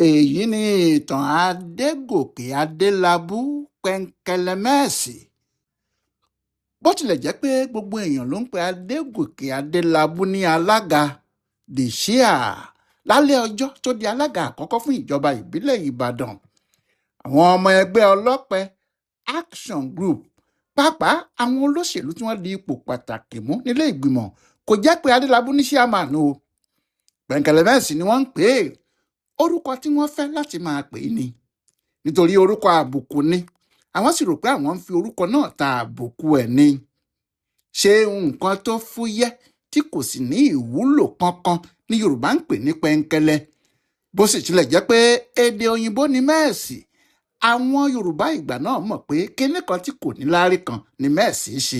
Èyí ni ìtàn Adégòkè Adélábù Pẹ́ńkẹ́lẹ́mẹ́ẹ̀sì. Bó tilẹ̀ jẹ́ pé gbogbo èèyàn ló ń pe Adégòkè Adélábù ní alága the chair lálẹ́ ọjọ́ tó di alága àkọ́kọ́ fún ìjọba ìbílẹ̀ Ìbàdàn, àwọn ọmọ ẹgbẹ́ ọlọ́pẹ Action Group, pàápàá àwọn olóṣèlú tí wọ́n di ipò pàtàkì mú nílé ìgbìmọ̀, kò jẹ́ pé Adélábù ní chairman o. Pẹ́ńkẹ́lẹ́mẹ́ẹ̀sì ni wọ́n ń pè é. Orúkọ tí wọ́n fẹ́ láti máa pè é ni, nítorí orúkọ àbùkù ni. Àwọn sì rò pé àwọn ń fi orúkọ náà ta àbùkù ẹ̀ ni. Ṣé nǹkan tó fúyẹ́ tí kò sì ní ìwúlò kankan ní Yorùbá ń pè ní pẹ́ńkẹ́lẹ́? Bó sì tilẹ̀ jẹ́ pé èdè òyìnbó ni mẹ́ẹ̀sì, àwọn Yorùbá ìgbà náà mọ̀ pé kinní kan tí kò ní láárí kan ni mẹ́ẹ̀sì ṣe,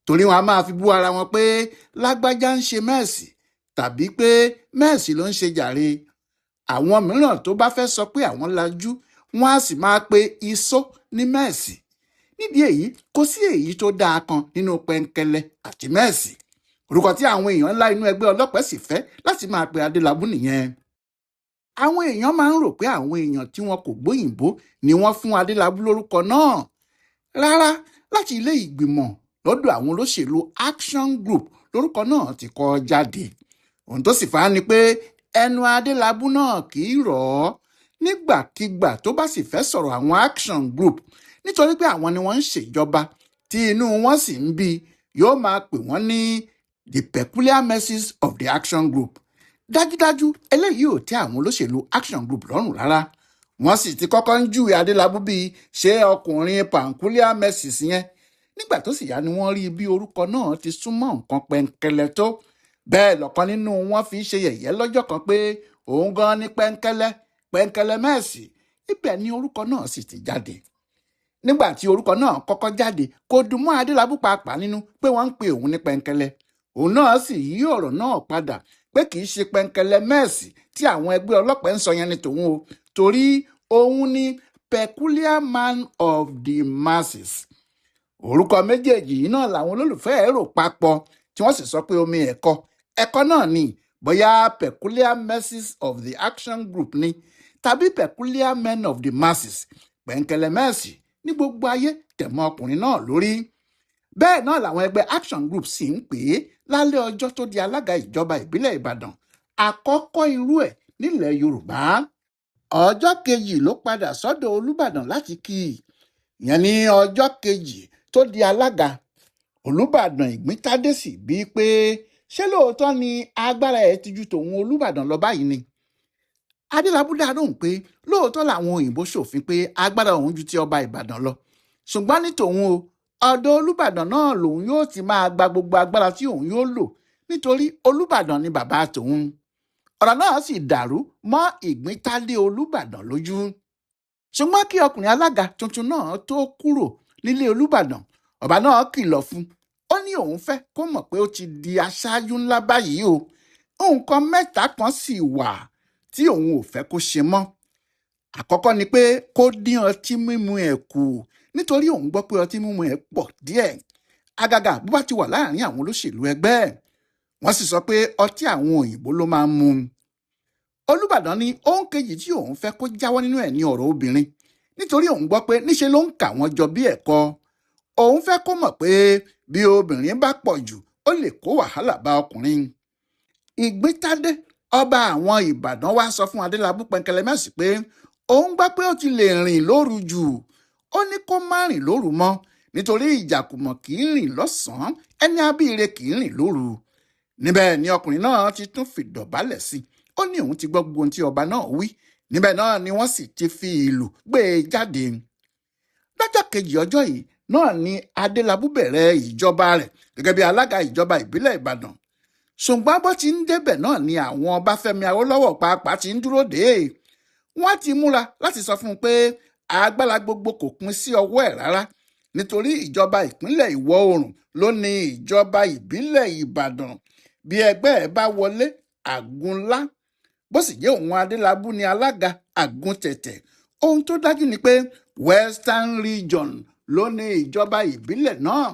torí wọn a máa fi bú ara wọn pé lágbájá ń ṣe mẹ́ẹ̀sì tàbí pé mẹ́ẹ̀sì ló ń ṣe jàre. Àwọn mìíràn tó bá fẹ́ sọ pé àwọn lajú, wọn á sì máa pe iṣó ní mẹ́ẹ̀sì. Nídìí èyí, kò sí èyí tó dáa kan nínú pẹ́ńkẹ́lẹ́ àti mẹ́ẹ̀sì. Orúkọ tí àwọn èèyàn ńlá inú ẹgbẹ́ ọlọ́pẹ́ sì fẹ́ láti máa pe Adélábù nìyẹn. Àwọn èèyàn máa ń rò pé àwọn èèyàn tí wọn kò gbóyìnbó ni wọ́n fún Adélábù lórúkọ náà. Rárá, láti ilé ìgbìmọ̀ lọ́dọ̀ àwọn olóṣèlú Action Group lórúkọ náà ti kọ́ jáde. Ohun tó sì fà á ni pé ẹnu Adélábù náà kì í rọ̀ ọ́ nígbàkigbà tó bá sì fẹ́ sọ̀rọ̀ àwọn Action Group, nítorí pé àwọn ni wọ́n ń ṣèjọba tí inú wọn sì ń bí, yóò máa pè wọ́n ní the peculiar messes of the Action Group. Dájúdájú, eléyìí ò tẹ́ àwọn olóṣèlú Action Group lọ́rùn rárá. Wọ́n sì ti kọ́kọ́ ń júwe Adélábù bíi ṣé ọkùnrin peculiar messes yẹn. Nígbà tó sì yá ni wọ́n rí bí orúkọ náà ti súnmọ́ nǹkan pẹ́ńkẹ́lẹ́ tó bẹ́ẹ̀. Lọ́kàn nínú wọn fi ṣe yẹ̀yẹ́ lọ́jọ́ kan pé òun gan ní pẹ́ńkẹ́lẹ́, pẹ́ńkẹ́lẹ́mẹ́ẹ̀sì. Ibẹ̀ ni orúkọ náà sì ti jáde. Nígbà tí orúkọ náà kọ́kọ́ jáde, kò dùn mọ́ Adélábù pàápàá nínú pé wọ́n ń pe òun ní pẹ́ńkẹ́lẹ́. Òun náà sì yí ọ̀rọ̀ náà padà pé kì í ṣe pẹ́ńkẹ́lẹ́mẹ́ẹ̀sì tí àwọn ẹgbẹ́ ọlọ́pàá ń sọ yẹn ní tòun o, torí òun ni peculiar man of the masses. Orúkọ méjèèjì yìí náà làwọn olólùfẹ́ ẹ̀ rò papọ̀, tí wọ́n sì sọ pé omi ẹ̀kọ́ ẹ̀kọ́ náà ni, bóyá peculiar messes of the Action Group ni tàbí peculiar men of the masses, pẹ̀ǹkẹ̀lẹ̀mẹ́sì ní gbogbo ayé tẹ̀mọ́ ọkùnrin náà lórí. Bẹ́ẹ̀ náà làwọn ẹgbẹ́ Action Group sì ń pè é lálẹ́ ọjọ́ tó di alága ìjọba ìbílẹ̀ Ìbàdàn àkọ́kọ́ irú ẹ̀ nílẹ̀ Yorùbá. Ọjọ́ kejì ló padà sọ́dọ̀ Olúbàdàn láti kí i. Ìyẹn ní ọjọ́ kejì tó di alága. Olùbàdàn Ìgbíntadé sì bíi pé ṣé lóòótọ́ ni agbára ẹ̀ ti ju tòun Olùbàdàn lọ báyìí ni? Adélábù dá lóhùn pé lóòótọ́ làwọn òyìnbó ṣòfin pé agbára òun ju ti ọba Ìbàdàn lọ, ṣùgbọ́n ní tòun o, ọ̀dọ̀ Olùbàdàn náà lòun yóò ti máa gba gbogbo agbára tí òun yóò lò, nítorí Olùbàdàn ni bàbá tòun. Ọ̀rọ̀ náà sì dàrú mọ́ Ìgbíntadé Olùbàdàn lójú. Ṣùgbọ́n kí ọkùnrin alága tuntun náà tó kúrò nílé Olùbàdàn, ọba náà kìlọ̀ fún ó ní òun fẹ́ kó mọ̀ pé ó ti di aṣáájú ńlá báyìí o. Nǹkan mẹ́ta kan sì wà tí òun ò fẹ́ kó ṣe mọ́. Àkọ́kọ́ ni pé kó dín ọtí mímu ẹ̀ kù, nítorí òun gbọ́ pé ọtí mímu ẹ̀ pọ̀ díẹ̀, àgàgà bó bá ti wà láàrin àwọn olóṣèlú ẹgbẹ́ ẹ̀. Wọ́n sì sọ pé ọtí àwọn òyìnbó ló máa ń mu. Olùbàdàn ní ohun kejì tí òun fẹ́ kó jáwọ́ nínú ẹ̀ ní ọ̀rọ̀ obìnrin, nítorí òun gbọ́ pé níṣe ló ń kà wọ́n jọ bí ẹ̀kọ́. Òun fẹ́ kó mọ̀ pé bí obìnrin bá pọ̀ jù, ó lè kó wàhálà bá ọkùnrin. Ìgbíntadé ọba àwọn Ìbàdàn wá sọ fún Adélábù Pẹ̀ǹkẹ̀lẹ̀mẹ́sì pé òun gbọ́ pé ó ti lè rìn lóru jù. Ó ní kó má rìn lóru mọ́, nítorí ìjàkùmọ̀ kì í rìn lọ́sàn-án, ẹni abíire kì í rìn lóru. Níbẹ̀ ni ọkùnrin náà ti tún fìdọ̀bálẹ̀ sí i. Ó ní òun ti gbọ́ gbogbo ohun tí ọba náà wí. Níbẹ̀ náà ni wọ́n sì ti fi ìlù gbé e jáde. Lọ́jọ́ kejì ọjọ́ yìí náà ni Adélábù bẹ̀rẹ̀ ìjọba rẹ̀ gẹ́gẹ́ bí alága ìjọba ìbílẹ̀ Ìbàdàn. Ṣùgbọ́n bó ti ń débẹ̀ náà ni àwọn Ọbáfẹ́mi Awólọ́wọ̀ pàápàá ti ń dúró dè é. Wọ́n ti múra láti sọ fún un pé agbára gbogbo kò pín sí ọwọ́ ẹ̀ rárá, nítorí ìjọba ìpínlẹ̀ Ìwọ̀ Oòrùn ló ní ìjọba ìbílẹ̀ Ìbàdàn. Bí ẹgbẹ́ ẹ̀ bá wọlé, àgúnlá, bó sì jẹ́ òun Adélábù ní alága, àgúntẹ̀tẹ̀. Ohun tó dájú ni pé Western Region ló ní ìjọba ìbílẹ̀ náà,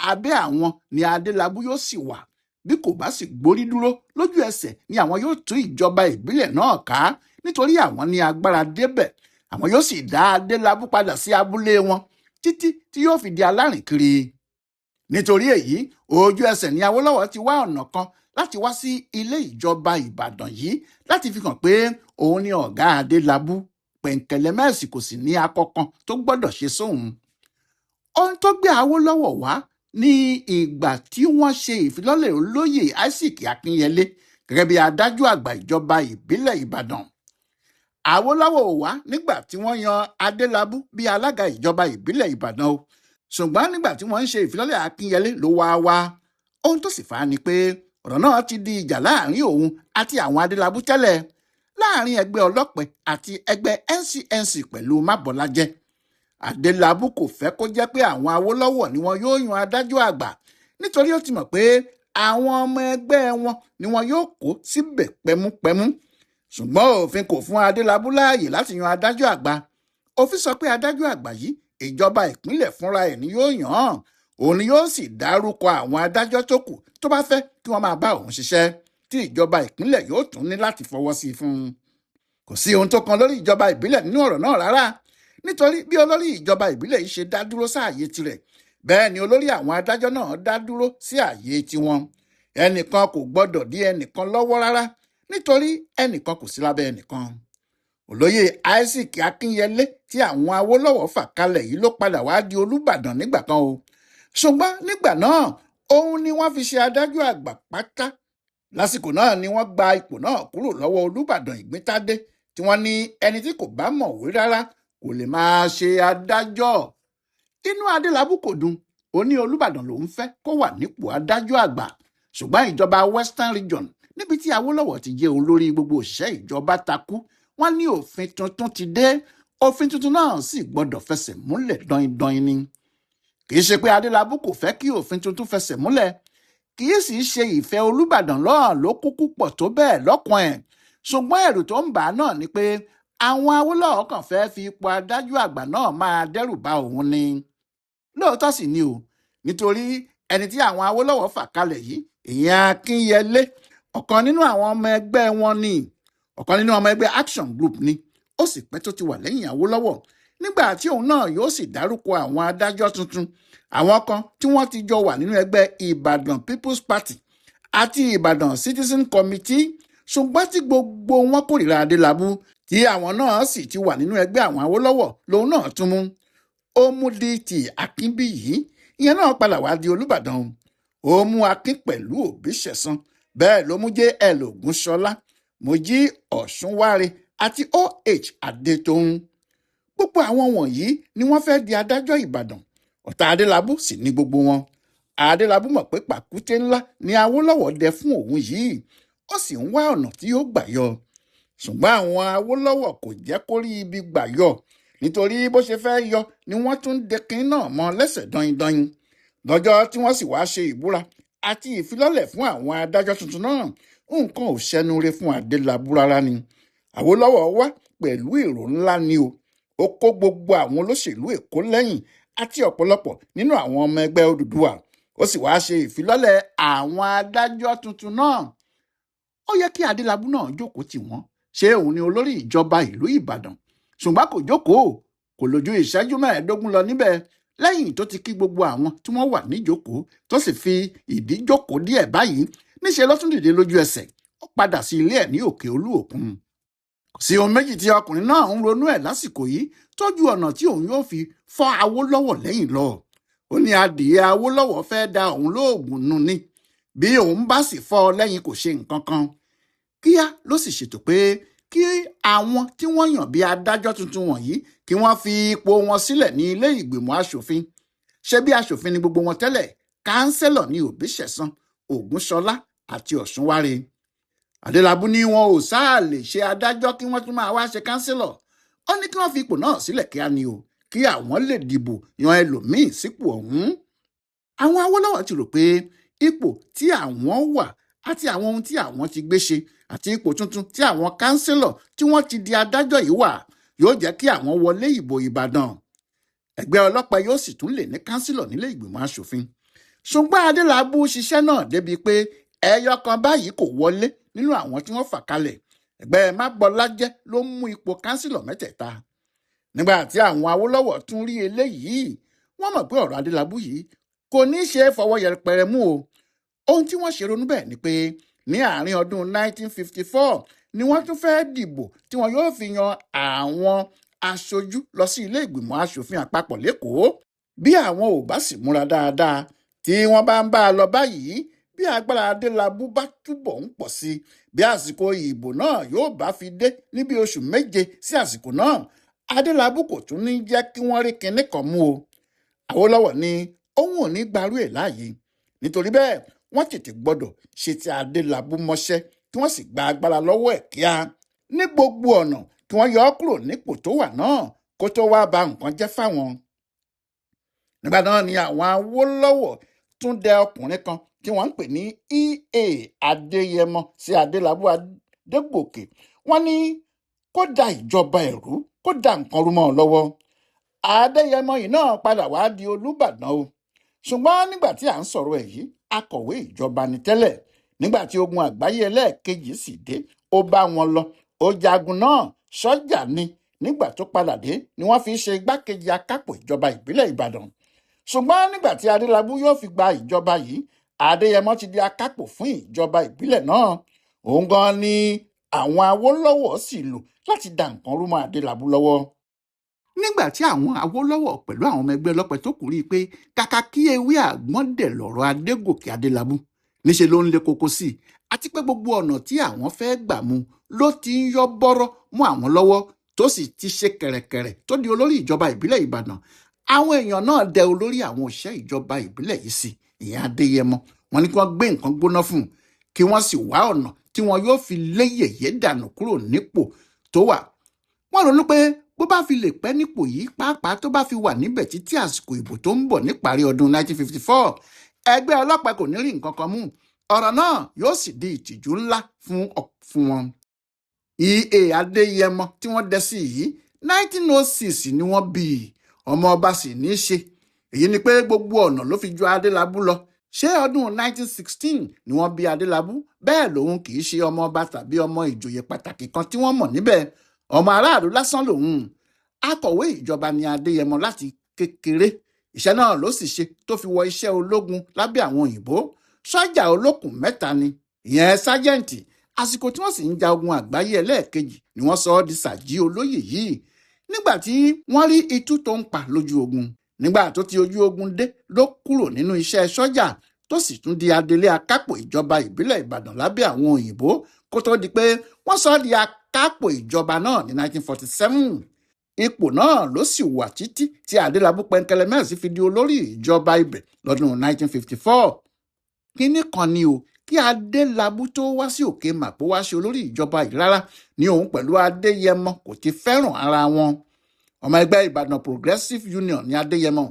abẹ́ àwọn ni Adélábù yóò sì wà. Bí kò bá sì gbórí dúró, lójú ẹsẹ̀ ni àwọn yóò tún ìjọba ìbílẹ̀ náà ká. Nítorí àwọn ní agbára débẹ̀, àwọn yóò sì dá Adélábù padà sí abúlé wọn títí tí yóò fi di alárìnkiri. Nítorí èyí, ojú ẹsẹ̀ ní Awólọ́wọ̀ ti wá ọ̀nà kan láti wá sí ilé ìjọba Ìbàdàn yìí láti fi hàn pé òun ni ọ̀gá Adélábù. Pẹ̀ǹkẹ̀lẹ̀mẹ́sì kò sì ní akọ kan tó gbọ́dọ̀ ṣe sóhun. Ohun tó gbé Awólọ́wọ̀ wá ní ìgbà tí wọ́n ṣe ìfilọ́lẹ̀ olóyè Isaac Akínyẹlé gẹ́gẹ́ bí adájọ́ àgbà ìjọba ìbílẹ̀ Ìbàdàn. Awólọ́wọ̀ ò wá nígbà tí wọ́n yan Adélábù bí alága ìjọba ìbílẹ̀ Ìbàdàn o, ṣùgbọ́n nígbà tí wọ́n ń ṣe ìfilọ́lẹ̀ Akínyẹlé ló wá wá. Ohun tó sì fà á ni pé ọ̀rọ̀ náà ti di ìjà láàrin òun àti àwọn Adélábù tẹ́lẹ̀, láàrin ẹgbẹ́ ọlọ́pẹ àti ẹgbẹ́ NCNC pẹ̀lú Mábọ́lájẹ́. Adélábù kò fẹ́ kó jẹ́ pé àwọn Awólọ́wọ̀ ni wọn yóò yan adájọ́ àgbà, nítorí ó ti mọ̀ pé àwọn ọmọ ẹgbẹ́ wọn ni wọn yóò kó síbẹ̀ pẹ́múpẹ́mú. Ṣùgbọ́n òfin kò fún Adélábù láàyè láti yan adájọ́ àgbà. Òfin sọ pé adájọ́ àgbà yìí, ìjọba ìpínlẹ̀ fúnra ẹ̀ ni yóò yàn án, òun ni yóò sì dárúkọ àwọn adájọ́ tó kù tó bá fẹ́ kí wọ́n máa bá òun ṣiṣẹ́, tí ìjọba ìpínlẹ̀ yóò tún ní láti fọwọ́ sí i fún un. Kò sí ohun tó kan lórí ìjọba ìbílẹ̀ nínú ọ̀rọ̀ náà rárá, nítorí bí olórí ìjọba ìbílẹ̀ yìí ṣe dá dúró sáàyè tirẹ̀, bẹ́ẹ̀ ni olórí àwọn adájọ́ náà dá dúró sí ààyè tiwọn. Ẹnìkan kò gbọ́dọ̀ dí ẹnìkan lọ́wọ́ rárá, nítorí ẹnìkan kò sí lábẹ́ ẹnìkan. Olóyè Isaac Akínyẹlé tí àwọn Awólọ́wọ̀ fà kalẹ̀ yìí ló padà wá di Olúbàdàn nígbà kan o. Ṣùgbọ́n nígbà náà, òun ni wọ́n fi ṣe adájọ́ àgbà pátá. Lásìkò náà ni wọ́n gba ipò náà kúrò lọ́wọ́ Olúbàdàn Ìgbíntádé, tí wọ́n ní ẹni tí kò bá mọ̀wé rárá kò lè máa ṣe adájọ́. Inú Adélábù kò dùn, ó ní Olúbàdàn lòún fẹ́ kó wà nípò adájọ́ àgbà. Ṣùgbọ́n ìjọba Western Region, níbi tí Awólọ́wọ̀ ti jẹ́ olórí gbogbo òṣìṣẹ́ ìjọba, takú. Wọ́n ní òfin tuntun ti dé, òfin tuntun náà sì gbọ́dọ̀ fẹsẹ̀ múlẹ̀ dọ́indọ́in ni. Kì í ṣe pé Adélábù kò fẹ́ kí òfin tuntun fẹsẹ̀ múlẹ̀, kì í sì ṣe ìfẹ́ Olúbàdàn lọ́ọ̀ ló kúkú pọ̀ tó bẹ́ẹ̀ lọ́kàn ẹ̀. Ṣùgbọ́n ẹ̀rù tó ń bà á náà ni pé àwọn Awólọ́wọ̀ kàn fẹ́ fi ipò adájọ́ àgbà náà máa dẹ́rù ba òun ni. Lóòótọ́ sì ni o, nítorí ẹni tí àwọn Awólọ́wọ̀ fà kalẹ̀ yìí, ìyẹn Akínyẹlé, ọ̀kan nínú àwọn ọmọ ẹgbẹ́ wọn ni, ọ̀kan nínú ọmọ ẹgbẹ́ Action Group ni. Ó sì pẹ́ tó ti wà lẹ́yìn Awólọ́wọ̀. Nígbà tí òun náà yóò sì dárúkọ àwọn adájọ́ tuntun, àwọn kan tí wọ́n ti jọ wà nínú ẹgbẹ́ Ìbàdàn People's Party àti Ìbàdàn Citizen Committee, ṣùgbọ́n tí gbogbo wọn kórìíra Adélábù, tí àwọn náà sì ti wà nínú ẹgbẹ́ àwọn Awólọ́wọ̀, lòun náà tún mú. Ó mú DT Akínbíyì, ìyẹn náà padà wá di Olúbàdàn. Ó mú Akin pẹ̀lú Òbíṣẹ̀san, bẹ́ẹ̀ ló mú JL Ògúnṣọlá, Mojí Ọ̀ṣúnwáre àti OH Adétóun. Gbogbo àwọn wọ̀nyí ni wọ́n fẹ́ di adájọ́ Ìbàdàn. Ọ̀tá Adélábù sì ní gbogbo wọn. Adélábù mọ̀ pé pàkúté ńlá ni Awólọ́wọ̀ dẹ fún òun yìí, ó sì ń wá ọ̀nà tí yóò gbà yọ. Ṣùgbọ́n àwọn Awólọ́wọ̀ kò jẹ́ kó rí ibi gbà yọ, nítorí bó ṣe fẹ́ yọ ni wọ́n tún dẹkin náà mọ́ lẹ́sẹ̀ dọ́yindọ́yin. Lọ́jọ́ tí wọ́n sì wá ṣe ìbúra àti ìfilọ́lẹ̀ fún àwọn adájọ́ tuntun náà, nǹkan ò ṣẹnure fún Adélábù rárá ni. Awólọ́wọ̀ wá pẹ̀lú èrò ńlá ni o. Ó kó gbogbo àwọn olóṣèlú Èkó lẹ́yìn àti ọ̀pọ̀lọpọ̀ nínú àwọn ọmọ ẹgbẹ́ Odùduwà. Ó sì wá ṣe ìfilọ́lẹ̀ àwọn adájọ́ tuntun náà. Ó yẹ kí Adélábù náà jókòó tì wọ́n, ṣé òun ni olórí ìjọba ìlú Ìbàdàn? Ṣùgbọ́n kò jókòó, kò lójú ìṣẹ́jú 15 lọ níbẹ̀. Lẹ́yìn tó ti kí gbogbo àwọn tí wọ́n wà níjókòó, tó sì fi ìdí jókòó díẹ̀ báyìí, níṣẹ́ ló tún dìde lójú ẹsẹ̀, ó padà sí ilé ẹ̀ ní Òkè Olú Òkun. Kò sí ohun méjì tí ọkùnrin náà ń ronú ẹ̀ lásìkò yìí tó ju ọ̀nà tí òun yóò fi fọ́ Awólọ́wọ̀ lẹ́yìn lọ. Ó ní adìyẹ Awólọ́wọ̀ fẹ́ da òun lóògùn nù ni, bí òun bá sì fọ́ ọ lẹ́yìn kò ṣe nǹkan kan. Kíá ló sì ṣètò pé kí àwọn tí wọ́n yàn bí adájọ́ tuntun wọ̀nyí kí wọ́n fi ipò wọn sílẹ̀ ní ilé ìgbìmọ̀ aṣòfin. Ṣé bí aṣòfin ni gbogbo wọn tẹ́lẹ̀? Kánsẹ́lọ̀ ní Òbíṣẹ̀san, Ògúnṣọlá àti Ọ̀ṣúnwáre. Adélábù ní wọn ò sáà lè ṣe adájọ́ kí wọ́n tún máa wá ṣe kánsẹ́lọ̀. Ó ní kí wọ́n fi ipò náà sílẹ̀ kíá ni o, kí àwọn lè dìbò yan ẹlòmíín sípò ọ̀hún. Àwọn Awólọ́wọ̀ ti rò pé ipò tí àwọn wà àti àwọn ohun tí àwọn ti gbé ṣe àti ipò tuntun tí àwọn kánsílọ̀ tí wọ́n ti di adájọ́ yìí wà yóò jẹ́ kí àwọn wọlé ìbò Ìbàdàn. Ẹgbẹ́ ọlọ́pàá yóò sì tún lè ní kánsílọ̀ nílé ìgbìmọ̀ aṣòfin. Ṣùgbọ́n Adélábù ṣiṣẹ́ náà débi pé ẹyọ kan báyìí kò wọlé nínú àwọn tí wọ́n fà kalẹ̀. Ẹgbẹ́ Mábọlájẹ́ ló mú ipò kánsílọ̀ mẹ́tẹ̀ẹ̀ta. Nígbà tí àwọn Awólọ́wọ̀ tún rí eléyìí, wọ́n mọ̀ pé ọ̀rọ̀ Adélábù yìí kò ní í ṣe é fọwọ́ yẹpẹrẹ mú o. Ohun tí wọ́n ṣe ronú bẹ́ẹ̀ ni pé ní àárín ọdún 1954 ni wọ́n tún fẹ́ẹ́ dìbò tí wọn yóò fi yan àwọn aṣojú lọ sí ilé ìgbìmọ̀ asòfin àpapọ̀ lẹ́kọ̀ọ́. Bí àwọn ò bá sì múra dáadáa tí wọ́n bá ń bá a lọ báyìí, bí agbára Adélábù bá túbọ̀ ń pọ̀ sí i, bí àsìkò ìbò náà yóò bá fi dé níbi oṣù 7 sí àsìkò náà, Adélábù kò tún ní jẹ́ kí wọ́n rí kinní kan mú o. Awólọ́wọ̀ ní òun ò ní gbarú ẹ̀ láàyè. Nítorí bẹ́ẹ̀, wọ́n tètè gbọ́dọ̀ ṣe ti Adélábù mọ́ṣẹ́ kí wọ́n sì gba agbára lọ́wọ́ ẹ̀ kíá ní gbogbo ọ̀nà, kí wọ́n yọ ọ́ kúrò nípò tó wà náà kó tó wá ba nǹkan jẹ́ fáwọn. Nígbà náà ni àwọn Awólọ́wọ̀ tún dẹ ọkùnrin kan tí wọ́n ń pè ní E.A. Adéyẹmọ sí Adélábù Adégòkè. Wọ́n ní kó da ìjọba ẹ̀rú, kó da nǹkan rú mọ́ ọ lọ́wọ́. Adéyẹmọ yìí náà padà wá di Olúbàdàn o. Ṣùgbọ́n nígbà tí à ń sọ̀rọ̀ ẹ̀ yìí, akọ̀wé ìjọba ni tẹ́lẹ̀. Nígbà tí ogun àgbáyé ẹlẹ́ẹ̀kejì sì dé, ó bá wọn lọ, ó jagun náà, sọ́jà ni. Nígbà tó padà dé ni wọ́n fi ṣe igbákejì akápò ìjọba ìbílẹ̀ Ìbàdàn. Ṣùgbọ́n nígbà tí Adélábù yóò fi gba ìjọba yìí, Adéyẹmọ ti di akápò fún ìjọba ìbílẹ̀ náà. Òun gan ni àwọn Awólọ́wọ̀ sì lò láti da nǹkan rú mọ́ Adélábù lọ́wọ́. Nígbà tí àwọn Awólọ́wọ̀ pẹ̀lú àwọn ọmọ ẹgbẹ́ ọlọ́pẹ tó kù rí i pé kàkà kí ewé àgbọn dẹ̀ lọ̀rọ̀ Adégòkè Adélábù níṣẹ́ ló ń le koko sí i, àti pé gbogbo ọ̀nà tí àwọn fẹ́ gbà mú ló ti ń yọ bọ́rọ́ mú àwọn lọ́wọ́, tó sì ti ṣe kẹ̀rẹ̀kẹ̀rẹ̀ tó di olórí ìjọba ìbílẹ̀ Ìbàdàn. Àwọn èèyàn náà dẹ olórí àwọn òṣìṣẹ́ ìjọba ìbílẹ̀ yìí sí, ìyẹn Adéyẹmọ. Wọ́n ní kí wọ́n gbé nǹkan gbóná fún un, kí wọ́n sì wá ọ̀nà tí wọn yóò fi lé yẹ̀yẹ́ dànù kúrò nípò tó wà. Wọ́n ronú pé bó bá fi lè pẹ́ nípò yìí, pàápàá tó bá fi wà níbẹ̀ títí àsìkò ìbò tó ń bọ̀ níparí ọdún 1954, ẹgbẹ́ ọlọ́pàá kò ní rí nǹkan kan mú. Ọ̀rọ̀ náà yóò sì di ìtìjú ńlá fún wọn. E.A. Adéyẹmọ tí wọ́n dẹ sí yìí, 1906 ni wọ́n bí i, ọmọ ọba sì ní í ṣe. Èyí ni pé gbogbo ọ̀nà ló fi ju Adélábù lọ. Ṣé ọdún 1916 ni wọ́n bí Adélábù? Bẹ́ẹ̀ lòun kì í ṣe ọmọ ọba tàbí ọmọ ìjòyè pàtàkì kan tí wọ́n mọ̀ níbẹ̀. Ọmọ aráàlú lásán lòun. Akọ̀wé ìjọba ni Adéyẹmọ láti kékeré. Iṣẹ́ náà ló sì ṣe tó fi wọ iṣẹ́ ológun lábẹ́ àwọn òyìnbó. Sọ́jà olókùn 3 ni, ìyẹn sájẹ́ǹtì. Àsìkò tí wọ́n sì ń ja ogun àgbáyé ẹlẹ́ẹ̀kejì ni wọ́n sọ ọ́ di sàjí olóyè yìí. Nígbà tí wọ́n rí itú tó ń pa lójú ogun. Nígbà tó ti ojú ogun dé ló kúrò nínú iṣẹ́ sọ́jà, tó sì tún di adelé akápò ìjọba ìbílẹ̀ Ìbàdàn lábẹ́ àwọn òyìnbó, kó tó di pé wọ́n sọ ọ́ di akápò ìjọba náà ní 1947. Ipò náà ló sì wà títí tí Adélábù Pẹnkẹlẹmẹ́sì fi di olórí ìjọba ibẹ̀ lọ́dún 1954. Kínní kan ni o, kí Adélábù tó wá sí Òkè Màpó wá ṣe olórí ìjọba yìí rárá ni òun pẹ̀lú Adéyẹmọ kò ti fẹ́ràn ara wọn. Ọmọ ẹgbẹ́ Ìbàdàn Progressive Union ní Adéyẹmọ.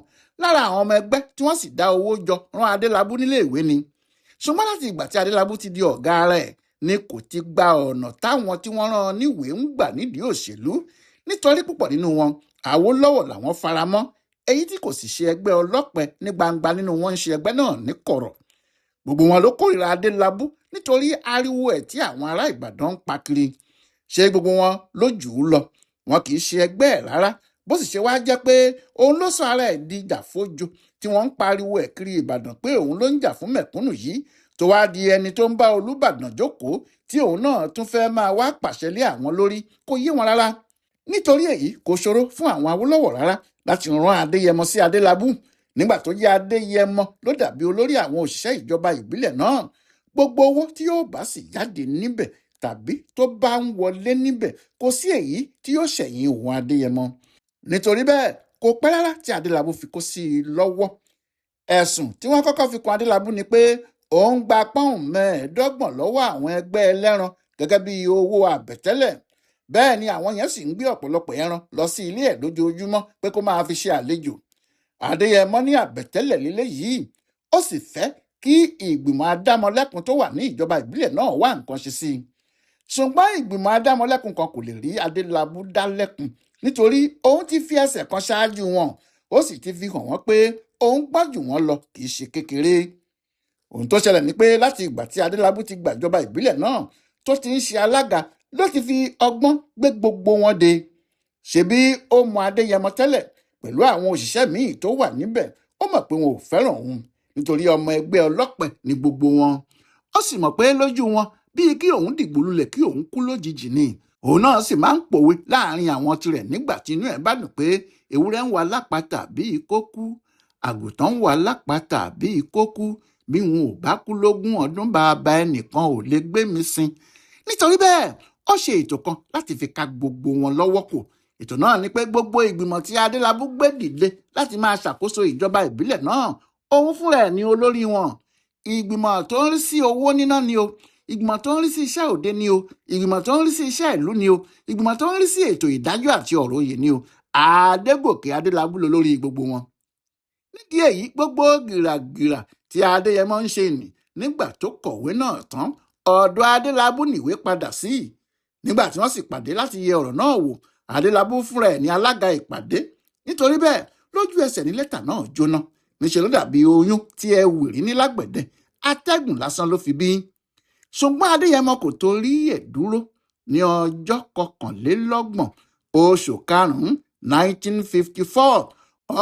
Lára àwọn ọmọ ẹgbẹ́ tí wọ́n sì dá owó jọ rán Adélábù nílé ìwé ni. Ṣùgbọ́n láti ìgbà tí Adélábù ti di ọ̀gá rẹ̀ ni kò ti gba ọ̀nà táwọn tí wọ́n rán níwèé ń gbà nídìí òṣèlú, nítorí púpọ̀ nínú wọn Awólọ́wọ̀ làwọn faramọ́, èyí tí kò sì ṣe ẹgbẹ́ ọlọ́pẹ ní gbangba nínú wọn ń ṣe ẹgbẹ́ náà ní kọ̀rọ̀. Gbogbo wọn ló kórìíra Adélábù nítorí ariwo ẹ̀ tí àwọn ará Ìbàdàn ń pa kiri. Ṣé gbogbo wọn ló jù ú lọ? Wọn kì í ṣe ẹgbẹ́ ẹ̀ rárá. Bó sì ṣe wá jẹ́ pé òun ló sọ ara ẹ̀ di jàfójo tí wọ́n ń pariwo ẹ̀ kiri Ìbàdàn pé òun ló ń jà fún mẹ̀kúnnù yìí, tó wá di ẹni tó ń bá Olúbàdàn jókòó tí òun náà tún fẹ́ máa wá pàṣẹ lé àwọn lórí, kò yé wọn rárá. Nítorí èyí kò ṣòro fún àwọn Awólọ́wọ̀ rárá láti rán Adéyẹmọ sí Adélábù. Nígbà tó jẹ́ Adéyẹmọ ló dàbí olórí àwọn òṣìṣẹ́ ìjọba ìbílẹ̀ náà, gbogbo owó tí yóò bá sì jáde níbẹ̀ tàbí tó bá ń wọlé níbẹ̀ kò sí èyí tí yóò ṣẹ̀yìn òun Adéyẹmọ. Nítorí bẹ́ẹ̀ kò pẹ́ rárá tí Adélábù fi kó sí i lọ́wọ́. Ẹ̀sùn tí wọ́n kọ́kọ́ fi kan Adélábù ni pé òun gba £25 lọ́wọ́ àwọn ẹgbẹ́ ẹlẹ́ran gẹ́gẹ́ bí owó àbẹ̀tẹ́lẹ̀. Bẹ́ẹ̀ ni àwọn yẹn sì ń gbé ọ̀pọ̀lọpọ̀ ẹran lọ sí ilé ẹ̀ lójoojúmọ́ pé kó máa fi ṣe àlejò. Adéyẹmọ ní àbẹ̀tẹ́lẹ̀ lílé yìí, ó sì fẹ́ kí ìgbìmọ̀ adámọlẹ́kun tó wà ní ìjọba ìbílẹ̀ náà wá nǹkan ṣe sí i. Ṣùgbọ́n ìgbìmọ̀ adámọlẹ́kun kan kò lè rí Adélábù dá lẹ́kun nítorí òun ti fi ẹsẹ̀ kan ṣáájú wọn, ó sì ti fi hàn wọ́n pé òun gbọ́n jù wọ́n lọ, kì í ṣe kékeré. Ohun tó ṣẹlẹ̀ ni pé láti ìgbà tí Adélábù ti gbàjọba ìbílẹ̀ náà tó ti ń ṣe alága ló ti fi ọgbọ́n gbé gbogbo wọn dé. Ṣebí ó mọ Adéyẹmọ tẹ́lẹ̀ pẹ̀lú àwọn òṣìṣẹ́ míì tó wà níbẹ̀. Ó mọ̀ pé wọn ò fẹ́ràn òun nítorí ọmọ ẹgbẹ́ ọlọ́pẹ ní gbogbo wọn. Ó sì mọ̀ pé lójú wọn bíi kí òun dìgbò lulẹ̀ kí òun kú lójijì ni. Òun náà sì máa ń pòwe láàrin àwọn tirẹ̀ nígbà tí inú ẹ̀ bá dùn pé ewúrẹ́ ń wà lápáta bíi kó kú, àgùntàn ń wà lápáta bíi kó kú, bí wọn ò bá kú lógún ọdún bàbá ẹnìkan ò lè gbé mi sin. Nítorí bẹ́ẹ̀, ó ṣe ètò kan láti fi ka gbogbo wọn lọ́wọ́ kò. Ètò náà ni pé gbogbo ìgbìmọ̀ tí Adélábù gbé dìde láti máa ṣàkóso ìjọba ìbílẹ̀ náà, òun fúnra ẹ̀ ní olórí wọn. Ìgbìmọ̀ tó ń rí sí owó níná ni o, ìgbìmọ̀ tó ń rí sí iṣẹ́ òde ni o, ìgbìmọ̀ tó ń rí sí iṣẹ́ ìlú ni o, ìgbìmọ̀ tó ń rí sí ètò ìdájọ́ àti ọ̀rọ̀ oyè ni o. Adégòkè Adélábù lolórí gbogbo wọn. Nídìí èyí, gbogbo gìràgìrà tí Adéyẹmọ ń ṣe nì nígbà tó kọ̀wé náà tán, ọ̀dọ̀ Adélábù nìwé padà sí. Nígbà tí wọ́n sì pàdé láti yẹ ọ̀rọ̀ náà wò, Adélábù fúnra ẹ̀ ní alága ìpàdé. Nítorí bẹ́ẹ̀, lójú ẹsẹ̀ ní lẹ́tà náà jóná. Níṣẹ́ ló dàbí oyún tí ẹ wìrí ní lágbẹ̀dẹ, atẹ́gùn lásán ló fi bí. Ṣùgbọ́n Adéyẹmọ kò torí ẹ̀ dúró. Ní ọjọ́ 21 oṣù karùn-ún 1954,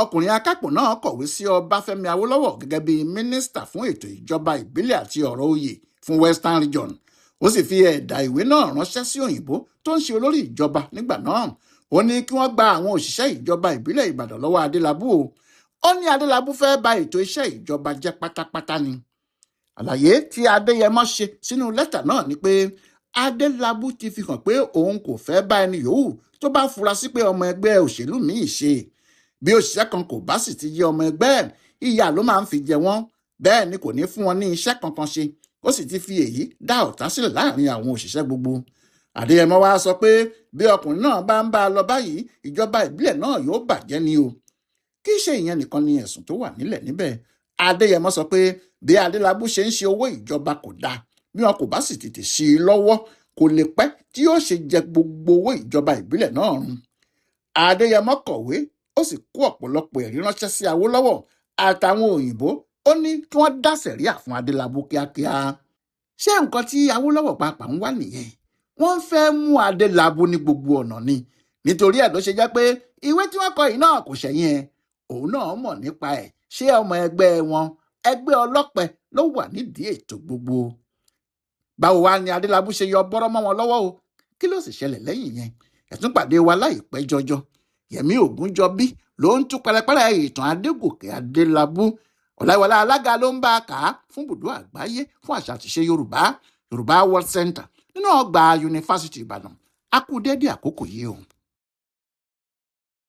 ọkùnrin akápò náà kọ̀wé sí Ọbáfẹ́mi Awólọ́wọ̀ gẹ́gẹ́ bí mínísítà fún ètò ìjọba ìbílẹ̀ àti ọ̀rọ̀ oyè fún Western Region. Ó sì fi ẹ̀dà ìwé náà ránṣẹ́ sí òyìnbó tó ń ṣe olórí ìjọba nígbà náà. Ó ní kí wọ́n gba àwọn òṣìṣẹ́ ìjọba ìbílẹ̀ Ìbàdàn lọ́wọ́ Adélábù o. Ó ní Adélábù fẹ́ ba ètò iṣẹ́ ìjọba jẹ́ pátápátá ni. Àlàyé tí Adéyẹmọ ṣe sínú lẹ́tà náà ni pé Adélábù ti fi hàn pé òun kò fẹ́ bá ẹni yòówù tó bá fura sí pé ọmọ ẹgbẹ́ òṣèlú míì ṣe. Bí òṣìṣẹ́ kan kò bá sì ti jẹ́ ọmọ ẹgbẹ́, ìyà ló máa ń fi jẹ wọ́n. Bẹ́ẹ̀ ni kò ní fún wọn ní iṣẹ́ kankan ṣe. Ó sì ti fi èyí dá ọ̀tá sílẹ̀ láàrin àwọn òṣìṣẹ́ gbogbo. Adéyẹmọ wá sọ pé bí ọkùnrin náà bá ń bá a lọ báyìí, ìjọba ìbílẹ̀ náà yóò bàjẹ́ ni o. Kì í ṣe ìyẹn nìkan ni ẹ̀sùn tó wà nílẹ̀ níbẹ̀. Adéyẹmọ sọ pé bí Adélábù ṣe ń ṣe owó ìjọba kò dáa, bí wọn kò bá sì tètè sí i lọ́wọ́, kò lè pẹ́ tí yóò ṣe jẹ gbogbo owó ìjọba ìbílẹ̀ náà run. Adéyẹmọ kọ̀wé, ó sì kó ọ̀pọ̀lọpọ̀ ẹ̀rí ránṣẹ́ sí Awólọ́wọ̀ àtàwọn òyìnbó. Ó ní kí wọ́n dá sẹ̀ríà fún Adélábù kíákíá. Ṣé nǹkan tí Awólọ́wọ̀ pàápàá ń wá nìyẹn? Wọ́n ń fẹ́ mú Adélábù ní gbogbo ọ̀nà ni. Nítorí ẹ̀ ló ṣe jẹ́ pé ìwé tí wọ́n kọ yìí náà kò ṣẹ̀yìn ẹ̀. Òun náà mọ̀ nípa ẹ̀. Ṣé ọmọ ẹgbẹ́ wọn, ẹgbẹ́ ọlọ́pẹ ló wà nídìí ètò gbogbo? Báwo wá ni Adélábù ṣe yọ bọ́rọ́ mọ́ wọn lọ́wọ́ o? Kí ló sì ṣẹlẹ̀ lẹ́yìn yẹn? Ẹ tún pàdé wa láìpẹ́ jọjọ. Yẹmí Ògúnjọbí ló ń tú pẹrẹpẹrẹ ìtàn Adégòkè Adélábù. Ọláyíwọlá Alága ló ń bá a kà á fún bùdó àgbáyé fún àṣà àtìṣe Yorùbá, Yorùbá World Center nínú ọgbà Yunifásítì Ìbàdàn. A kú déédéé àkókò yìí o.